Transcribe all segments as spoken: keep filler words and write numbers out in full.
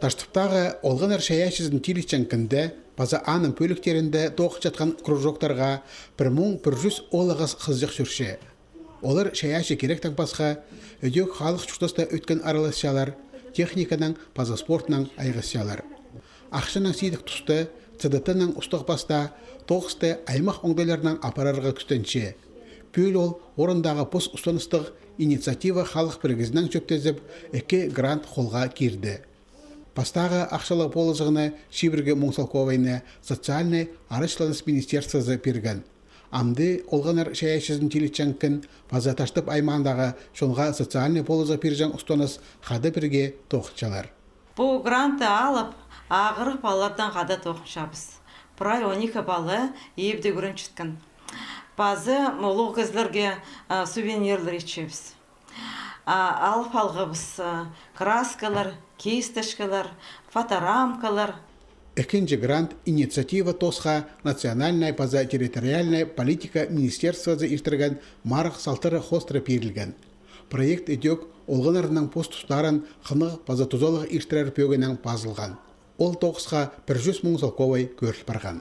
Таштыптағы Олғаннар чайаачызын тилитчең кінде паза аның пӧліктерінде тоғынчатхан кружоктарға пір муң пір чӱс оолағас хызыҷах чӧрче. Олар чайаачы киректең пасха, ідӧк халых чуртаста ӧткін араласчалар, техниканаң паза спортнаң айғасчалар. Ахчанаң сидік туста, ЦДТ-наң устағ паста, тоғысты аймах оңдайларнаң апарарға кӱстенче. Пӱӱл ол орындағы пос устаныстығ «Инициатива» халых пірігізінең чӧптезіп, ікі грант холға кирді. Пастағы ахчалығ полызығны, чибіргі муң салковайны, социальнай арачыланыс министерствозы пирген. Амды Олғаннар чайаачызын тилитчең кін паза Таштып аймаандағы чонға социальнай полызығ пирҷең устаныс хада пірге тоғынчалар. Пу грантты алып, ағырығ палалардаң хада тоғынчабыс. Прай он ікі пала ибде ӱгренчеткен. Паза улуғ кізілерге, а, сувенирлер итчебіс. А, алып алғабыс, а, краскалар, кисточкалар, фоторамкалар. Ікінҷі грант «Инициатива» тоосха национальнай паза территориальнай политика министерствозы иртірген марығ салтары хоостыра пирілген. Проект ідӧк олғаннарның пос тустарын хынығ паза тузалығ иртірер пӧгінең пазылған. Ол тоғысха пір чӱс муң салковай кӧріл парған.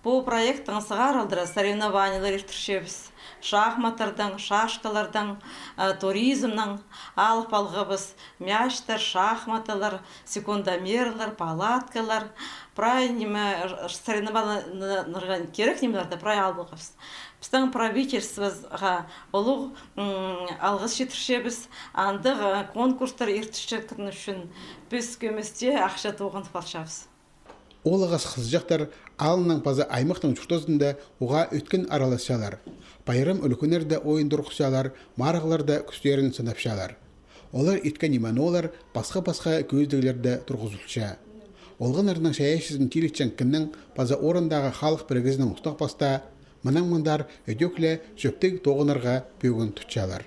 Пу проекттің сығара алдыра соревнованиелер иртірчебіс. Шахматтардаң, шашкалардаң, э, туризмнең алып алғабыс. Мячтар, шахматталар, секундомерлер, палаткалар. Прай ниме, соревнованиелерге кирек нимелерні прай алып алғабыс. Пістің правительствозыға улуғ, м, алғыс читірчебіс, андағ, э, конкурстар иртірчеткені ӱчӱн. Піс кӧместе ахча тоғынып алчабыс. Оолағас хызыҷахтар аалның паза аймахтың чуртазында уғаа ӧткін араласчалар. Пайрам-ӱлӱкӱннерде ойындырғысчалар, марығларда кӱстерін сынапчалар. Олар иткен ниме-ноо пасха-пасха кӧзідіглерде турғызылча. Олғаннарның чайаачызын тилитчең кіннің паза орындағы халых пірігізінең устағ паста, мынаң мындар ідӧк ле чӧптіг тоғынарға пӧгін тутчалар.